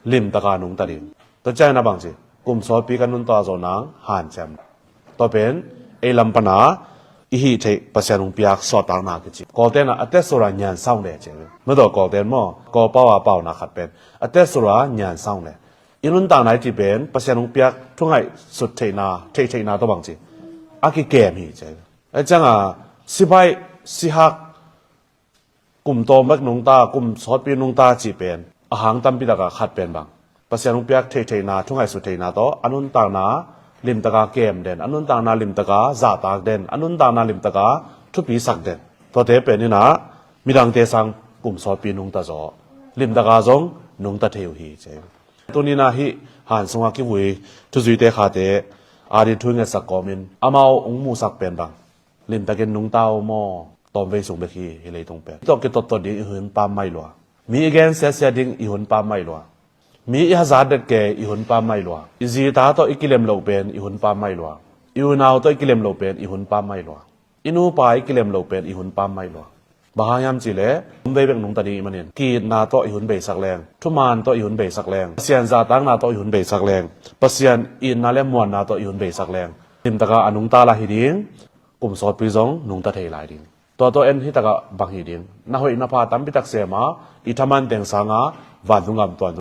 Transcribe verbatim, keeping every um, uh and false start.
limtaka nungta ding. Tua ciangin a bang ci, kum sawtpi ka nungta zawh nang hanciam. Tua pen ei lam pana i hih theih Pasian hong piak sawttakna kici. Kawlten ah a tet sura nyan sang le ci. Madaw Kawlten maw, Kawl pau a pauna khat pen a tet sura nyan sang le. I nuntakna i ci pen Pasian hong piak thungaih sut theihna, theih theihna tua bang ci, a kikem hi ci. A cianga sibaih, sihak, kum tawm bek nungta, kum sawtpi nungta cih pen a hang tampi taka khat pen bang, Pasian hong piak theihtheihna, thungaihsut theihna tawh a nuntakna limtaka kem den, a nuntakna limtaka zahtak den, a nuntakna limtaka thupi sak den. Tuate pen inah midangte sang kum sawtpi nungta zaw, limtaka zong nungta thei uh hi ci. Tuninah hih han sunga kivui thuzuite khate adin thu ngetsak kawmin amau hong musak pen bang, limtakin nungta uh maw, tawmvei sung bek hi, hi leitung pen. Tawh kitottot ding i hun pam mai lua. Mi i gen siasia ding i hun pam mai lua. Mi i hazat det ke i hun pam mai lua. I zita tawh i kilem loh pen i hun pam mai lua. I unau tawh i kilem loh pen i hun pam mai lua. I nupa i kilem loh pen i hun pam mai lua. Bang hang hiam cihleh, tawmvei bek nungta ding i manin, ki-itna tawh i hun beisak leng, thuman tawh i hun beisak leng, Pasian zahtakna tawh i hun beisak leng, Pasian itna le muanna tawh i hun beisak leng, limtaka a nungta lai hi ding, kum sawtpi zong nungta thei lai ding. Tua tawh en hitakah bang hi ding? Na hoih na pha tampi tak sema, i thaman teng sanga vantung gam tuan